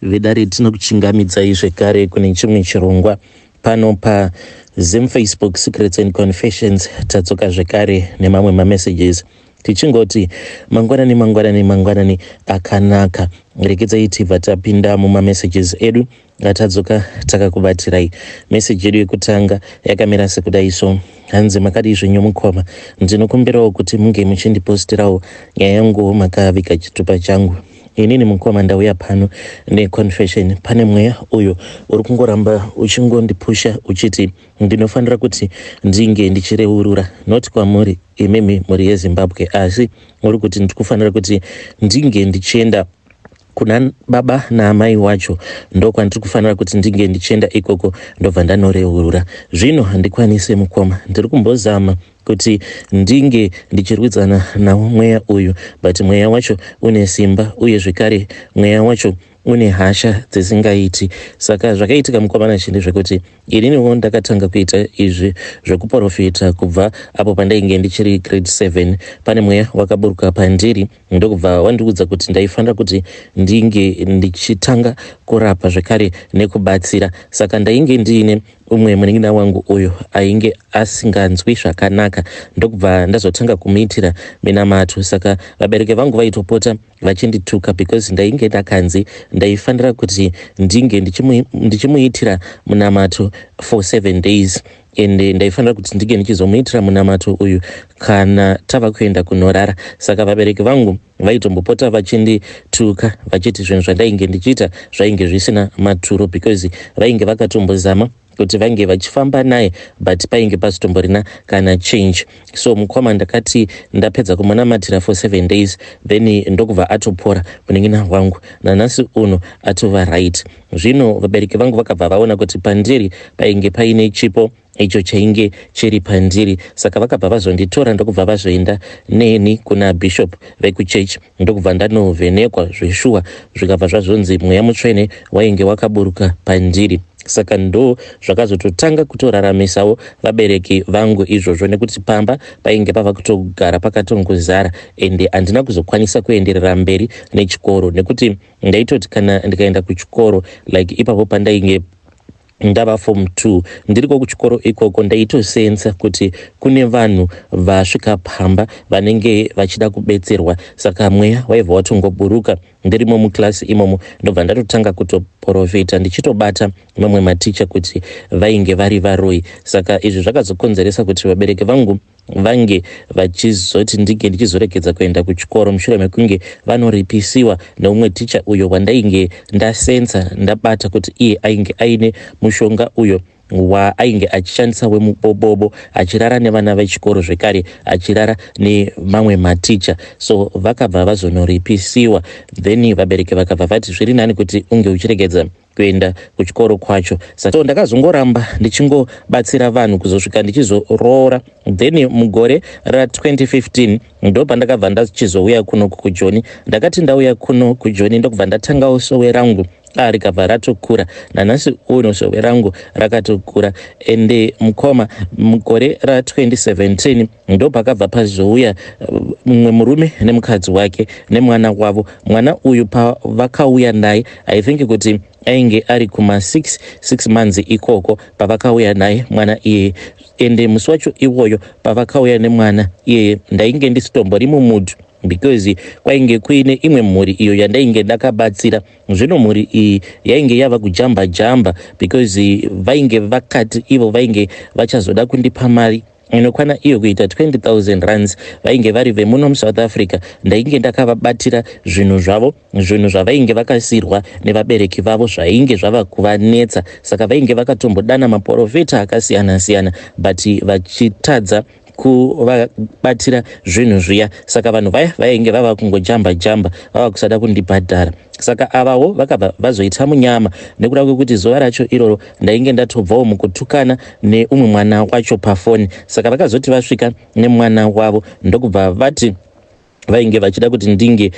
Vedare tinokuchingamidzai zvekare kune chimwe chirongwa pano paZim Facebook Secrets and Confessions. Tadzoka zvekare nemamwe mamessages tichingoti mangwanani mangwanani mangwanani akanaka. Regedzai tibva tapinda mumamessages edu atadzoka takakubatirai. Meseji yedu yekutanga yakamira sekudai so hanzi makadii zvenyu mukoma, ndinokumbirawo kuti munge muchindipostirawo nyaya yangu makaviga chitupa changu. Inini mukoma ndauya pano neconfession. Pane mweya uyo uri kungoramba uchingondipusha uchiti ndinofanira kuti ndinge ndichireurura, not kwamuri imimi mhuri yeZimbabwe, asi uri kuti ndikufanira kuti ndinge ndichienda kuna baba naamai wacho, ndokwandiri kufanira kuti ndinge ndichienda ikoko ndobva ndanoreurura. Zvino handikwanise mukoma, ndiri kumbozama kuti ndinge ndichirwidzana nawo mweya uyu, but mweya wacho une simba uye zvekare mweya wacho une hasha dzisingaiti. Saka zvakaitika mukoma Nashe ndezvekuti ininiwo ndakatanga kuita izvi zvekuprofita kubva apo pandainge ndichiri grade 7. Pane mweya wakaburuka pandiri ndokubva wandiudza kuti ndaifanira kuti ndinge ndichitanga kurapa zvekare nekubatsira. Saka ndainge ndiine umwe munin'ina wangu uyo ainge asinganzwi zvakanaka, ndokubva ndazotanga kumuitira minamato. Saka vabereki vangu vaitopota vachindituka because ndainge ndakanzi ndaifanira kuti ndinge ndichimuitira munamato for 7 days, ende ndaifanira kuti ndinge ndichizomuitira munamato uyu kana tava kuenda kunorara. Saka vabereki vangu vaitombopota vachindituka vachiti zvinhu zvandainge ndichiita zvainge zvisina maturo, because vainge vakatombozama kuti vange vachifamba naye, but painge pasitomborina kana change. So mukoma, ndakati ndapedza kumunamatira for 7 days, then ndokubva atopora munin'ina wangu. Nanhasi uno atova right. Zvino vabereki vangu vakabva vaona kuti pandiri painge paine chipo icho chainge chiri pandiri, saka vakabva vazonditora ndokubva vazoenda neni kuna bishop vekuchechi, ndokubva ndanovhenekwa zveshuwa, zvikabva zvazonzi mweya mutsvene wainge wakaburuka pandiri. Saka ndo zvakazototanga kutoraramisawo vabereki vangu izvozvo, nekuti pamba painge pava kutogara pakatongozara, ende handina kuzokwanisa kuenderera mberi nechikoro, nekuti ndaitoti kana ndikaenda kuchikoro, like ipapo pandainge ndava form 2 ndiriko kuchikoro ikoko, ndaitosensa kuti kune vanhu vasvika pamba vanenge vachida kubetserwa. Saka mweya waibva watongoburuka ndirimo muklasi imomo, ndobva ndatotanga kutoprofita ndichitobata mamwe maticha kuti vainge vari varoi. Saka izvi zvakazokonzeresa kuti vabereki vangu vange vachizoti ndinge ndichizoregedza kuenda kuchikoro, mushure mekunge vanoripisiwa neumwe ticha uyo wandainge ndasensa ndabata kuti iye ainge aine mushonga uyo waainge achishandisa wemubobobo, achirara nevana vechikoro zvekare achirara nemamwe maticha. So vakabva vazonoripisiwa, then vabereki vakabva vati zviri nani kuti unge uchiregedza kuenda kuchikoro kwacho. So ndakazongoramba ndichingobatsira vanhu kuzosvika ndichizoroora. Then mugore ra2015 ndo pandakabva ndachizouya kuno kuJoni. Ndakati ndauya kuno kuJoni, ndokubva ndatangawo sowe rangu, rikabva ratokura. Nanhasi uno sowe rangu rakatokura. Ende mukoma, mugore ra2017 ndo pakabva pazouya mumwe murume nemukadzi wake nemwana wavo. Mwana uyu pavakauya naye, I think kuti ainge ari kuma 6 6 months ikoko pavakauya naye mwana iyeye. Ende musi wacho iwoyo pavakauya nemwana iyeye, ndainge ndisitombori mumood, because kwainge kuine imwe mhuri iyo yandainge ndakabatsira. Zvino mhuri iyi yainge yava kujamba jamba, because vainge vakati ivo vainge vachazoda kundipa mari inokwana iyo kuita 20,000 rands. Vainge vari vemuno muSouth Africa. Ndainge ndakavabatira zvinhu zvavo, zvinhu zvavainge vakasirwa nevabereki vavo zvainge zvava kuvanetsa. Saka vainge vakatombodana maprofita akasiyana-siyana, but vachitadza kuvabatira zvinhu zviya. Saka vanhu vaya vainge vava kungojamba jamba, vava kusada kundibhadhara. Saka avawo vakabva vazoita munyama nekuda kwekuti zuva racho iroro ndainge ndatobvawo mukutukana neumwe mwana wacho pafoni. Saka vakazoti vasvika nemwana wavo, ndokubva vati vainge vachida kuti ndinge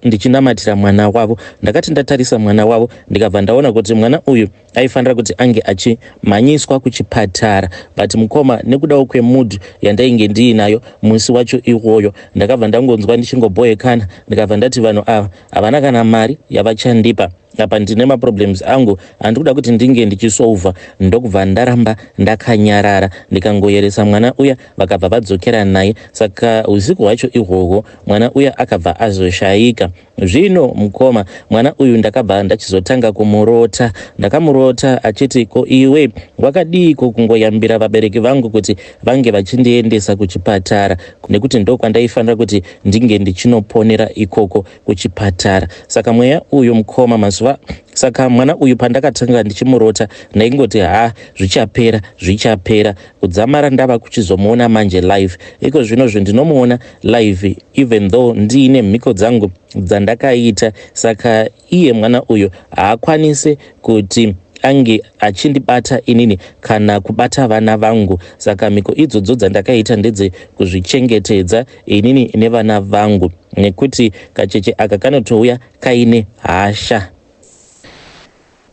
ndichinamatira mwana wavo. Ndakati ndatarisa mwana wavo, ndikabva ndaona kuti mwana uyu aifanira kuti ange achimhanyiswa kuchipatara. But mukoma, nekudawo kwemood yandainge ndiinayo musi wacho iwoyo, ndakabva ndangonzwa ndichingobhoekana. Ndikabva ndati vanhu ava havana kana mari yavachandipa. Apa ndine maproblems angu andikuda kuti ndinge ndichisolva. Ndokubva ndaramba ndakanyarara, ndikangoyeresa mwana uya, vakabva vadzokera naye. Saka usiku hwacho ihwohwo mwana uya akabva azoshayika. Zvino mukoma, mwana uyu ndakabva ndachizotanga kumurota. Ndakamurota achiti, ko iwe wakadiiko kungoyambira vabereki vangu kuti vange vachindiendesa kuchipatara, nekuti ndokwandaifanira kuti ndinge ndichinoponera ikoko kuchipatara. Saka mweya uyu mukoma mazuva, saka mwana uyu pandakatanga ndichimurota ndaingoti ha, zvichapera, zvichapera, kudzamara ndava kuchizomuona manje live. Iko zvinozvi ndinomuona live, even though ndiine mhiko dzangu dzandakaita. Saka iye mwana uyu haakwanisi kuti ange achindibata inini kana kubata vana vangu. Saka mhiko idzodzo dzandakaita ndedzekuzvichengetedza inini nevana vangu, nekuti kacheche aka kanotouya kaine hasha.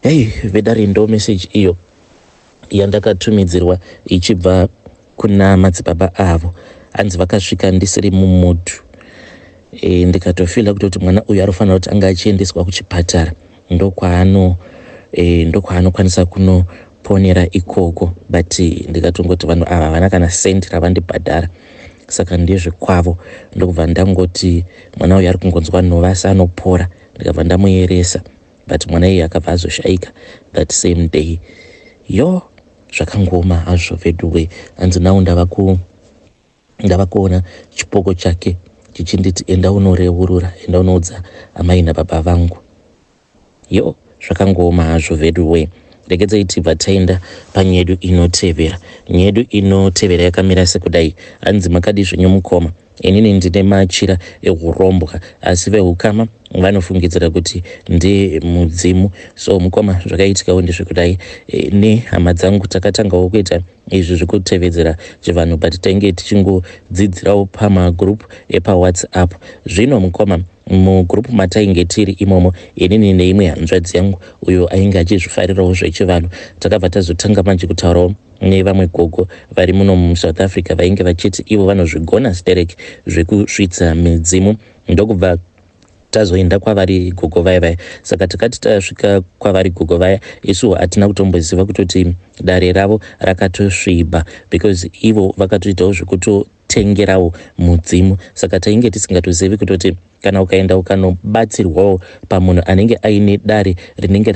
Hei vedare, ndo message iyo yandakatumidzirwa ichibva kuna madzibaba avo. Hanzi vakasvika ndisiri mumutu, ndikatofeela kutoti mwana uyu anofanira kuti anga achiendeswa kuchipatara, ndokwaanokwanisa kunoponera ikoko. But ndikatongoti vanhu ava havana kana sendi ravandibhadhara, saka ndezvekwavo. Ndokubva ndangoti mwana uyu ari kungonzwa nhova asi anopora. Ndikabva ndamuyeresa, but mwana iye akabva azoshayika that same day. Yo, zvakangooma hazvo veduwe. Hanzi now ndava kuona chipoko chake chichinditi, enda unoreurura, enda unoudza amai nababa vangu. Yo, zvakangooma hazvo veduwe. Regedzai tibva taenda panyaya yedu inotevera. Nyaya yedu inotevera yakamira sekudai. Hanzi, makadi zvenyu mukoma? Inini ndine machira eurombwa, asi veukama vanofungidzira kuti ndemudzimu. So mukoma, zvakaitikawo ndezvekudai, nehama dzangu takatangawo kuita izvi zvekutevedzera chivanhu, but tainge tichingodzidzirawo pamagroup epaWhatsApp. Zvino mukoma, mugroup matainge tiri imomo, inini neimwe hanzvadzi yangu uyo ainge achizvifarirawo zvechivanhu, takabva tazotanga manje kutaurawo nevamwe gogo vari muno muSouth Africa vainge vachiti ivo vanozvigona sterek zvekusvitsa midzimu. Ndokubva tazoenda kwavari gogo vaya vaya. Saka takati tasvika kwavari gogo vaya, isu hatina kutomboziva kutoti dare ravo rakatosviba, because ivo vakatoitawo zvekutotengerawo mudzimu. Saka tainge tisingatozivi kutoti kana ukaenda ukanobatsirwawo pamunhu anenge aine dare rinenge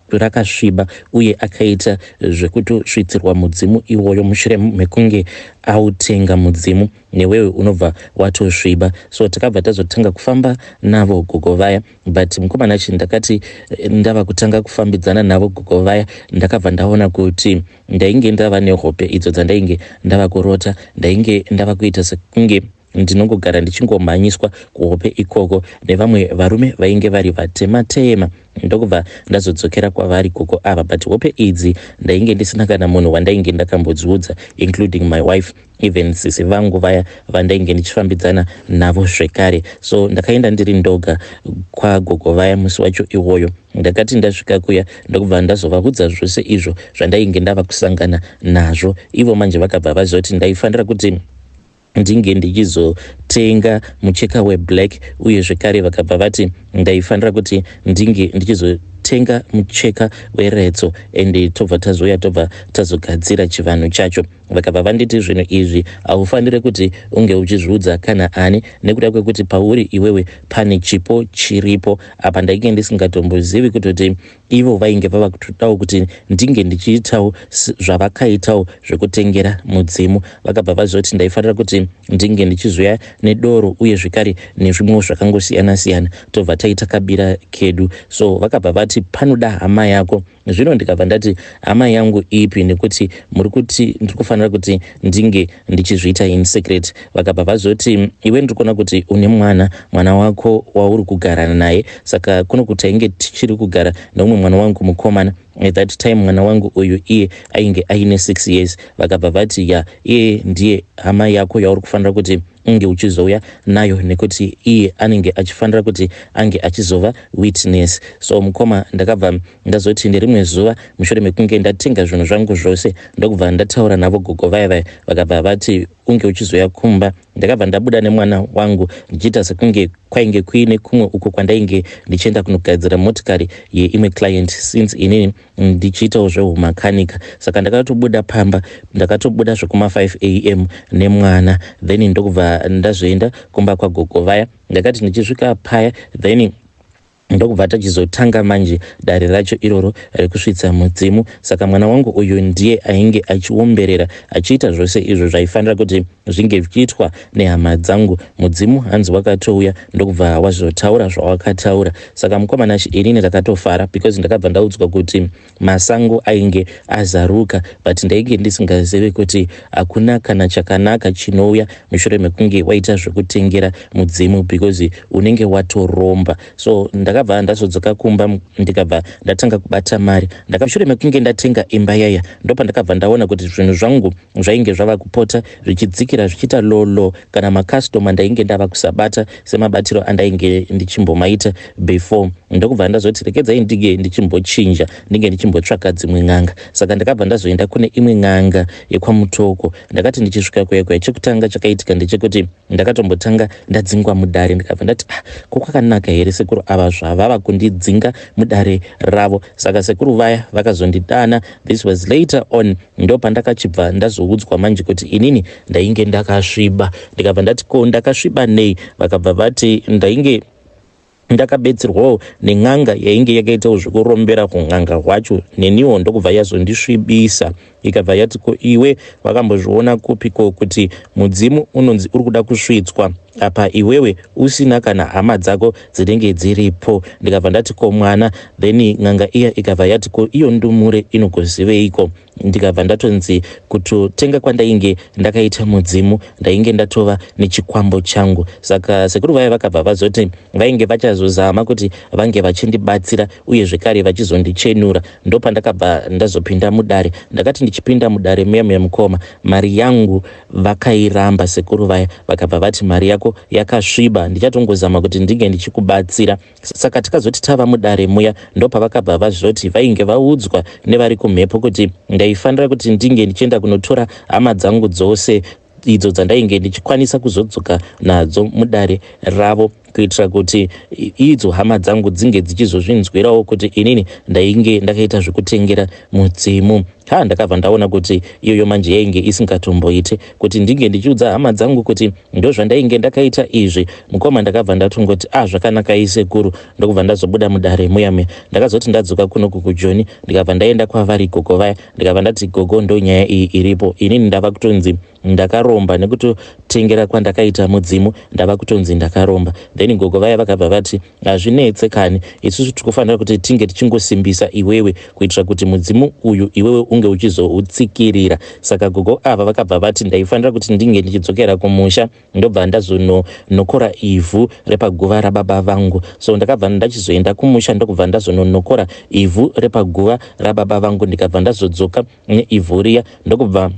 rakasviba uye akaita zvekutosvitsirwa mudzimu iwoyo mushure mekunge autenga mudzimu, newewe unobva watosviba. So takabva tazotanga kufamba navo gogo vaya. But mukomana chi, ndakati ndava kutanga kufambidzana navo gogo vaya, ndakabva ndaona kuti ndainge ndava nehope idzo dzandainge ndava kurota. Ndainge ndava kuita sekunge ndinongogara ndichingomhanyiswa kuhope ikoko nevamwe varume vainge vari vatema tema. Ndokubva ndazodzokera kwavari gogo ava, but hope idzi ndainge ndisina kana munhu wandainge ndakambodziudza, including my wife, even sisi vangu vaya vandainge ndichifambidzana navo zvekare. So ndakaenda ndiri ndoga kwagogo vaya musi wacho iwoyo. Ndakati ndasvika kuya, ndokubva ndazovaudza zvose izvo zvandainge ndava kusangana nazvo. Ivo manje vakabva vazoti ndaifanira kuti ndinge ndichizotenga mucheka weblack, uye zvekare vakabva vati ndaifanira kuti ndinge ndichizotenga mucheka weretso, ende tobva tazouya, tobva tazogadzira chivanhu chacho. Vakabva vanditi zvinhu izvi haufaniri kuti unge uchizviudza kana ani, nekuda kwekuti pauri iwewe pane chipo chiripo. Apa ndainge ndisingatombozivi kutoti ivo vainge vava kutodawo kuti ndinge ndichiitawo zvavakaitawo zvekutengera mudzimu. Vakabva vazoti ndaifanira kuti ndinge ndichizoya nedoro uye zvekare nezvimwewo zvakangosiyana-siyana, tobva taita kabira kedu. So vakabva vati panoda hama yako. Zvino ndikabva ndati, hama yangu ipi, nekuti muri kuti ndiri kufanira kuti ndinge ndichizviita in secret? Vakabva vazoti, iwe ndiri kuona kuti une mwana, mwana wako wauri kugara naye. Saka kuno kuti ainge tichiri kugara neumwe mwana wangu mukomana at that time. Mwana wangu uyu iye ainge aine 6 years. Vakabva vati, ya, iye ndiye hama yako yauri kufanira kuti unge uchizouya nayo, nekuti iye anenge achifanira kuti ange achizova witness. So mukoma, ndakabva ndazoti nerimwe zuva mushure mekunge ndatenga zvinhu zvangu zvose, ndokubva ndataura navo gogo vaya vaya. Vakabva vati unge uchizoya kumba. Ndakabva ndabuda nemwana wangu ndichiita sekunge Kwainge kuine kumwe uko kwandainge ndichienda kunogadzira motikari yeimwe client, since inini ndichiitawo zvehumakanika. Saka ndakatobuda pamba, ndakatobuda zvekuma 5 am nemwana, then ndokubva ndazoenda kumba kwagogo vaya. Ndakati ndichisvika paya, then ndokubva tachizotanga manje dare racho iroro rekusvitsa mudzimu. Saka mwana wangu uyu ndiye ainge achiomberera, achiita zvose izvo zvaifanira kuti zvinge zvichiitwa nehama dzangu. Mudzimu hanzi wakatouya, ndokubva wazotaura zvawakataura. Saka mukomana, inini ndakatofara because ndakabva ndaudzwa kuti masango ainge azaruka, but ndainge ndisingazivi kuti hakuna kana chakanaka chinouya mushure mekunge waita zvekutengera mudzimu, because unenge watoromba. So ndakabva ndazodzoka kumba, ndikabva ndatanga kubata mari. Mushure mekunge ndatenga imba yaya, ndopandakabva ndaona kuti zvinhu zvangu zvainge zvava kupota zvichidzikira, zvichiita low. Kana makastoma ndainge ndava kusabata semabatiro andainge ndichimbomaita before. Ndokubva ndazoti rekedzai ndinge ndichimbochinja, ndinge ndichimbotsvaka dzimwe n'anga. Saka ndakabva ndazoenda kune imwe n'anga yekwaMutoko. Ndakati ndichisvika kuya kuya, chekutanga chakaitika ndechekuti ndakatombotanga ndadzingwa mudare. Ndikabva ndati, "Ah, ko kwakanaka here sekuru ava zvavava kundidzinga mudare ravo?" Saka sekuru vaya vakazondidana. This was later on, ndo pandakachibva ndazoudzwa manje kuti inini ndainge ndakasviba. Ndikabva ndati, "Ko ndakasviba nei?" Vakabva vati ndainge ndakabetserwawo nen'anga yainge yakaitawo zvekurombera kun'anga hwacho neniwo, ndokubva yazondisvibisa. Ikabva yati, "Ko iwe wakambozviona kupi ko kuti mudzimu unonzi uri kuda kusvitswa apa iwewe usina kana hama dzako dzinenge dziripo?" Ndikabva ndati, "Ko mwana?" Then n'anga iya ikabva yati, "Ko iyo ndumure inogoziveiko?" Ndikabva ndatonzi kutotenga kwandainge ndakaita mudzimu, ndainge ndatova nechikwambo changu. Saka sekuru vaya vakabva vazoti vainge vachazozama kuti vange vachindibatsira uye zvekare vachizondichenura. Ndopandakabva ndazopinda mudare. Ndakati ndichipinda mudare muya muya, mukoma, mari yangu vakairamba. Sekuru vaya vakabva vati, "Mari yako yakasviba, ndichatongozama kuti ndinge ndichikubatsira." Saka tikazoti tava mudare muya, ndopavakabva vazoti vainge vaudzwa nevari kumhepo kuti ndaifanira kuti ndinge ndichienda kunotora hama dzangu dzose idzo dzandainge ndichikwanisa kuzodzoka nadzo mudare ravo, kuitira kuti idzo hama dzangu dzinge dzichizozvinzwirawo kuti inini ndainge ndakaita zvekutengera mudzimu. Ha, ndakabva ndaona kuti iyoyo manje yainge isingatomboite kuti ndinge ndichiudza hama dzangu kuti ndo zvandainge ndakaita izvi. Mukoma, ndakabva ndatongoti, "A, ah, zvakanaka isekuru." Ndokubva ndazobuda mudare muyame. Ndakazoti ndadzoka kunoku kuJoni, ndikabva ndaenda kwavari gogo vaya. Ndikabva ndati, "Gogo, ndo nyaya iyi iripo. Inini ndava kutonzi ndakaromba nekutotengera kwandakaita mudzimu, ndava kutonzi ndakaromba." Then gogo vaya vakabva vati, "Hazvinetse kani, isusu tikufanira kuti tinge tichingosimbisa iwewe kuitira kuti mudzimu uyu iwewe unge uchizoutsikirira." Saka gogo ava vakabva vati ndaifanira kuti ndinge ndichidzokera kumusha, ndobva ndazononokora ivhu repaguva rababa vangu. So ndakabva ndachizoenda kumusha, ndokubva ndazononokora ivhu repaguva rababa vangu. Ndikabva ndazodzoka neivhu riya, ndokubva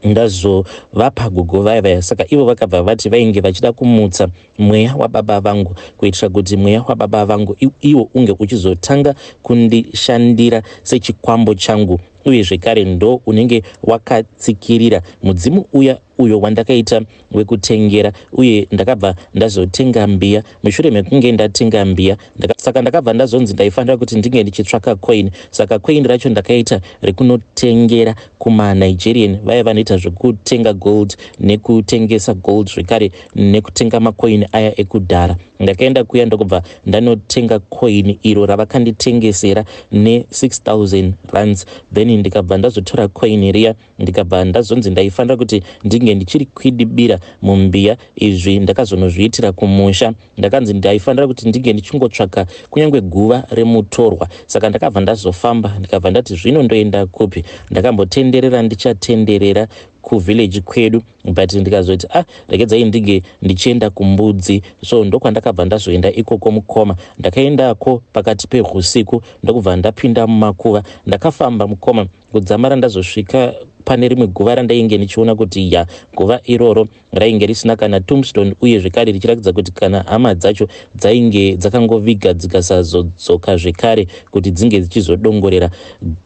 ndazovapa gogo vaya vaya. Saka ivo vakabva vati vainge vachida kumutsa mweya wababa vangu kuitira kuti mweya wababa vangu iwo unge uchizotanga kundishandira sechikwambo changu, uye zvekare ndo unenge wakatsikirira mudzimu uya uyo wandakaita wekutengera. Uye ndakabva ndazotenga mbiya. Mushure mekunge ndatenga mbiya, saka ndakabva ndazonzi ndaifanira kuti ndinge ndichitsvaka coin. Saka coin racho ndakaita rekunotengera kumaNigerian vaya vanoita zvekutenga gold nekutengesa gold, zvekare nekutenga macoin aya ekudhara. Ndakaenda kuya, ndokubva ndanotenga coin iro ravakanditengesera ne6000 rands. Then ndikabva ndazotora coin riya, ndikabva ndazonzi ndaifanira kuti ndinge ndichiri kwidibira mumbiya. Izvi ndakazonozviitira kumusha. Ndakanzi ndaifanira kuti ndinge ndichingotsvaka kunyange guva remutorwa. Saka ndakabva ndazofamba, ndikabva ndati zvino ndoenda kupi? Ndakambotenderera, ndichatenderera kuvillage kwedu, but ndikazoti, "Ah, regedzai ndinge ndichienda kuMbudzi." So ndokwandakabva ndazoenda ikoko, mukoma. Ndakaendako pakati peusiku, ndokubva ndapinda mumakuva. Ndakafamba, mukoma, kudzamara ndazosvika pane rimwe guva randainge ndichiona kuti ya, guva iroro rainge risina kana tombstone, uye zvekare richiratidza kuti kana hama dzacho dzainge dzakangoviga dzikasazodzoka zvekare kuti dzinge dzichizodongorera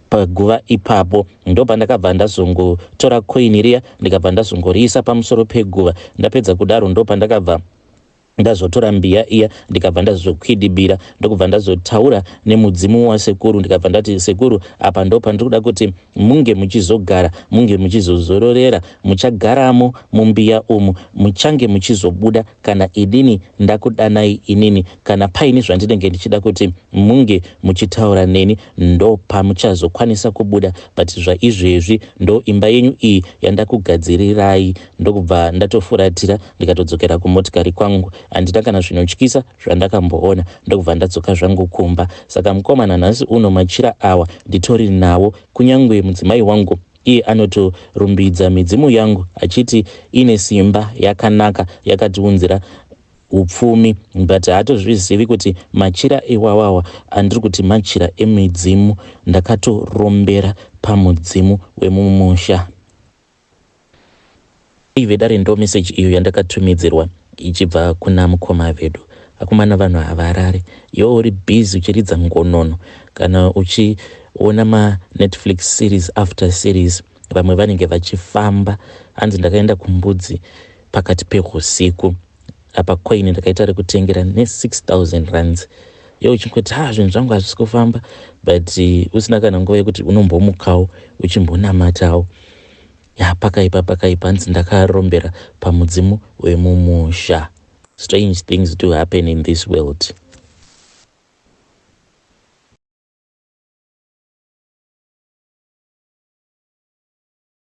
paguva ipapo. Ndopandakabva ndazongotora coin riya, ndikabva ndazongoriisa pamusoro peguva. Ndapedza kudaro, ndopandakabva Ndazotora mbiya iya ndikabva ndazokwidibira, ndokubva ndazotaura nemudzimu wasekuru, ndikabva ndati, "Sekuru, apa ndo pandiri kuda kuti munge muchizogara, munge muchizozororera. Muchagaramo mumbiya umu, muchange muchizobuda kana inini ndakudanai inini, kana paine zvandinenge ndichida kuti munge muchitaura neni, ndo pamuchazokwanisa kubuda. But zvaizvezvi ndo imba yenyu iyi yandakugadzirirai." Ndokubva ndatofuratira, ndikatodzokera kumotikari kwangu. Handina kana zvinotyisa zvandakamboona, ndokubva ndadzoka zvangu kumba. Saka mukomana, nhasi uno machira awa nditori nawo, kunyange mudzimai wangu iye anotorumbidza midzimu yangu achiti ine simba, yakanaka, yakatiunzira upfumi, but haatozvizivi kuti machira iwawawa andiri kuti machira emidzimu, ndakatorombera pamudzimu wemumusha. Ivedare, ndo meseji iyo yandakatumidzirwa ichibva kuna mukoma vedu. Akomana, vanhu havarare. Iwe uri busy uchiridza ngonono kana uchiona maNetflix series after series, vamwe vanenge vachifamba. Hanzi ndakaenda kumbudzi pakati peusiku, apa coin ndakaita rekutengera ne6000 rands. Iwe uchingoti, "Ha, zvinhu zvangu hazvisi kufamba," but usina kana nguva yekuti unombomukawo uchimbonamatawo. Ya, pakaipa, pakaipa. Hanzi ndakarombera pamudzimu wemumusha. Strange things do happen in this world.